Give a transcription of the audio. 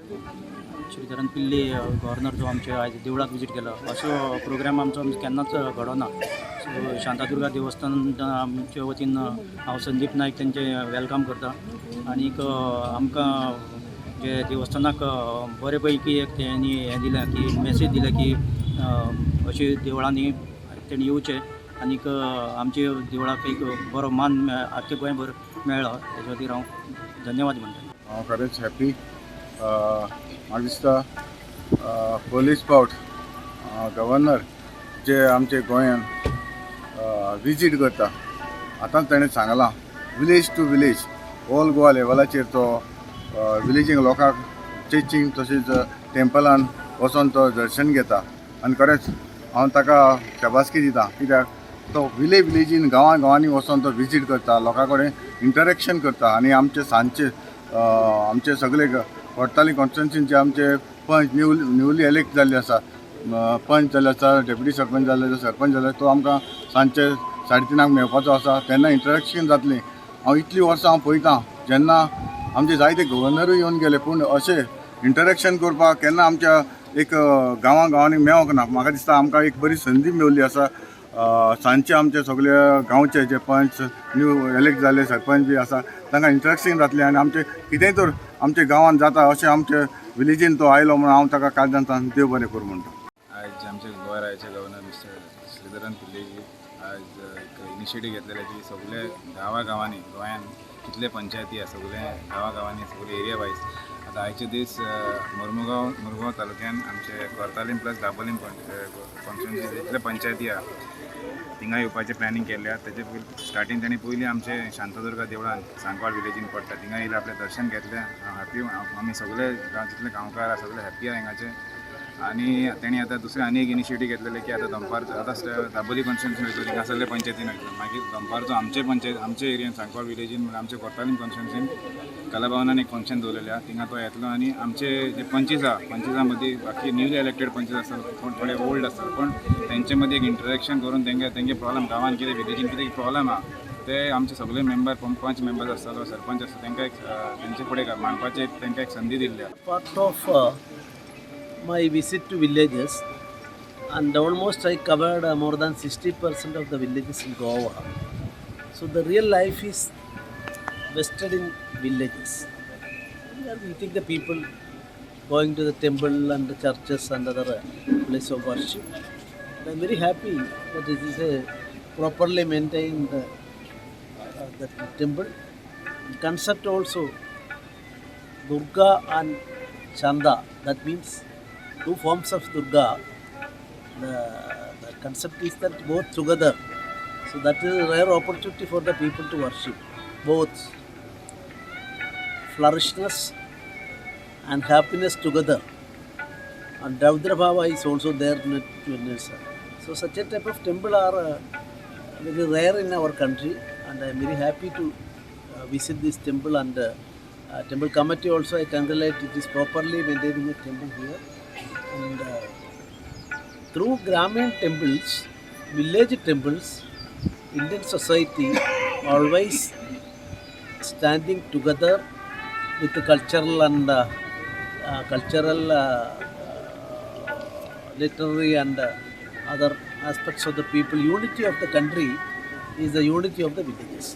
श्रीधरन पिल्ले governor जो आमचे आयज देवळाक विजीट केलो, असो प्रोग्राम आमचो केन्नाच घडोना. सो शांतादुर्गा देवस्थान आमचे वतीन हांव संदीप नायक तांचे welcome करता आनीक आमकां जे देवस्थानाक बरे पैकी एक तेणी हें दिलें की मॅसेज दिलें की अशी देवळांनी तेणी येवचें आनीक आमचे देवळाक एक बरो मान आख्खे गोंयभर मेळ्ळो, तेजे खातीर हांव धन्यवाद म्हणटा. हांव खरेंच हॅपी. म्हाका दिसता पयलीच फावट गव्हर्नर जे आमचे गोंयान विजीट करता. आतांच ताणें सांगलां village to village all Goa लेवलाचेर तो विलेजींक लोकांक चर्चींक तशेंच टेंपलान वचोन तो दर्शन घेता आनी खरेंच हांव ताका शाबासकी दिता, कित्याक तो विलेज विलेजीन गांवां गांवांनी वचोन तो विजीट करता, लोकां कडेन इंटरेक्शन करता आनी आमचे सांजचे आमचे सगळे कोर्ताली कॉन्स्टिट्युन्सीचे आमचे पंच न्यूली एलेक्ट जाल्ले आसा, पंच जाल्ले आसा, डेप्युटी सरपंच जाल्ले आसा, सरपंच जाल्ले, तो आमकां सांजचे 3:30 मेळपाचो आसा, तेन्ना इंटरेक्शन जातलें. हांव इतलीं वर्सां हांव पळयतां जेन्ना आमचे जायते गव्हर्नरूय येवन गेले, पूण अशें इंटरेक्शन करपाक केन्ना आमच्या एक गांवां गांवांनी मेळोंक ना. म्हाका दिसता आमकां एक बरी संदी मेवली आसा. सांजचे आमचे सगळे गांवचे जे पंच न्यू एलेक्ट जाल्ले सरपंच बी आसा तांकां इंटरेक्शन जातलें आनी आमचें कितेंय तर आमच्या गांवांत जाता अशें आमचे विलेजीन तो आयलो म्हणून हांव ताका काळजांत देव बरें करूं म्हणटा. आयज आमचे गोवा राज्याचे गव्हर्नर मिस्टर श्रीधरन पिल्लेजी आज एक इनिशिएटीव घेतलेले की सगळे गांवा गांवांनी गोंयान कितले पंचायती आसा सगळे गांवा गांवांनी सगळे एरिया वायज आतां आयचे दीस मुरगांव तालुक्यान आमचे कोर्तालीम प्लस दाबोलीम कॉन्स्टिट्युन्सी जितले पंचायती आहा थिंगा येवपाचें प्लॅनिंग केल्लें आहा. तेजे पयलीं स्टार्टींग ताणें पयलीं आमचे शांतादुर्गा देवळान सांकवाळ विलेजीन पडटा थिंगा येयले, आपलें दर्शन घेतलें. हॅपी आमी सगळे जितले गांवकार आहा सगळे हॅपी आहा हिंगाचे. आनी तेणी आतां दुसरें आनी एक इनिशिएटीव घेतलेलें की आतां दनपारचो आतां दाबोली कॉन्स्टिट्युन्सी वयतलो, थिंगा सगळे पंचायतीन वयतलो, मागीर दनपारचो आमचे पंचायत आमचे एरियन सांकवाळ विलेजीन म्हणल्यार आमचे कोर्तालीम कॉन्स्टिट्युन्सीन कलाभवनान एक फंक्शन दवरलेलें आहा, थिंगा तो येतलो आनी आमचे जे पंचीस आहा पंचिसां मदीं बाकी न्यूली इलेक्टेड पंचीस आसतात, कोण थोडे ओल्ड आसतात, पूण तेंचे मदीं एक इंटरेक्शन करून तेंगे तेंगे प्रॉब्लम गांवान कितें विलेजीन कितें प्रॉब्लम आहा ते आमचे सगळे मेंबर पंच मेंबर्स आसतात, सरपंच आसता, तांकां एक तेंचे फुडें मांडपाची तांकां एक संदी दिल्ली आहा. Part of my visit to villages, and almost I covered more than 60% of the villages in Goa. So the real life is vested in villages. We are meeting the people, going to the temple and the churches and other place of worship. I am very happy that it is a properly maintained the temple. Concept also Durga and Shanta, that means two forms of Durga. The concept is that both together. So that is a rare opportunity for the people to worship both flourishness and happiness together. And Raudra Bhava is also there to witness. So such a type of temple are very rare in our country, and I am very happy to visit this temple. And temple committee also I congratulate, it is properly maintaining the temple here. And through Gramin temples, village temples, Indian society always standing together with the cultural and cultural, literary and other aspects of the people. Unity of the country is the unity of the villages.